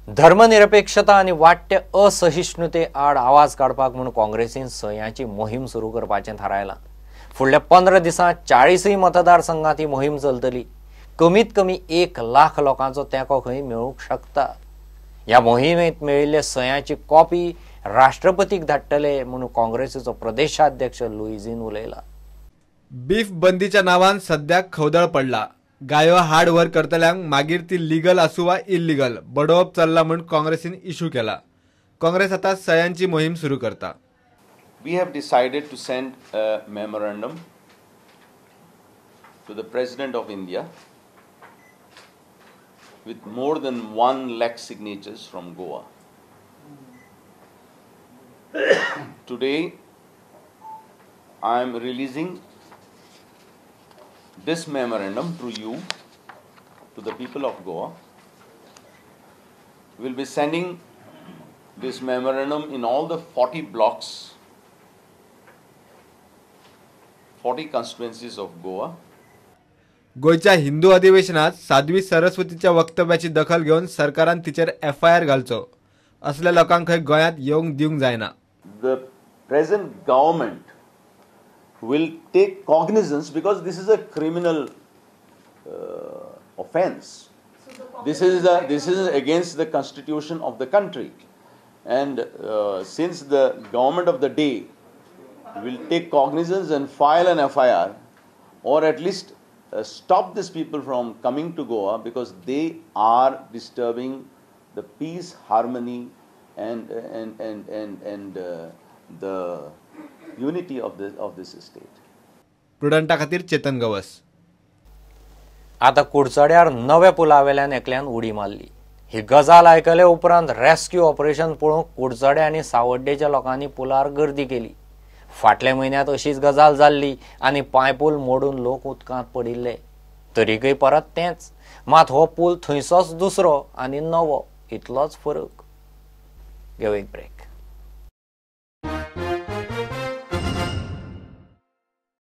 धर्मनिरपेक्षता आनी वाडटे असहिष्णुते आड आवाज काडपाक म्हूण काँग्रेसीन सयांची मोहीम सुरू करपाचें थारायलां. फुडल्या 15 दिसांत 40 मतदारसंघात ही मोहीम चलतली. कमीत कमी 1 लाख लोकांचो तेंको खंय मेळूंक शकता. ह्या मोहिमेंत मेळिल्ले सयांची कॉपी राष्ट्रपतीक धाडटले म्हणून काँग्रेसीचो प्रदेशाध्यक्ष लुईझीन उलयला. बीफ बंदीच्या नावान सद्याक खवदळ पडला. गायो हाड व्हर करतल्यांक मागीर ती लिगल आसूं वा इल्लिगल बडोवप चल्ला म्हूण काँग्रेसीन इशू केला. काँग्रेस आतां सयांची मोहीम सुरू करता. We have decided to send a memorandum to the President of India with more than 1 lakh signatures from Goa. Today, I am releasing this memorandum through you to the people of Goa. We will be sending this memorandum in all the 40 blocks, 40 constituencies of Goa. गोंयच्या हिंदू अधिवेशनात साध्वी सरस्वतीच्या वक्तव्याची दखल घेवन सरकारान तिचेर FIR घालचो. असल्या लोकांक खंय गोंयांत येवंक दिवंक जायना. The present government will take cognizance because this is a criminal offense. This is against the constitution of the country, and since the government of the day will take cognizance and file an FIR, or at least stop these people from coming to Goa because they are disturbing the peace, harmony, and the unity of this state. प्रुडंटा खातीर चेतन गवस. आता कुडचड्यार नव्या पुलावेल्यान एकल्यान उडी मारली. ही गजाल आयकले उपरांत rescue operation पळोवंक कुडचडे आनी सावड्डेच्या लोकांनी पुलार गर्दी केली. फाटल्या म्हयन्यांत अशीच गजाल जाल्ली आनी पांयपूल मोडून लोक उदकांत पडिल्ले. तरीकय परत तेंच, मात हो पूल थंयसोच दुसरो आनी नवो, इतलोच फरक. घेवं एक ब्रेक.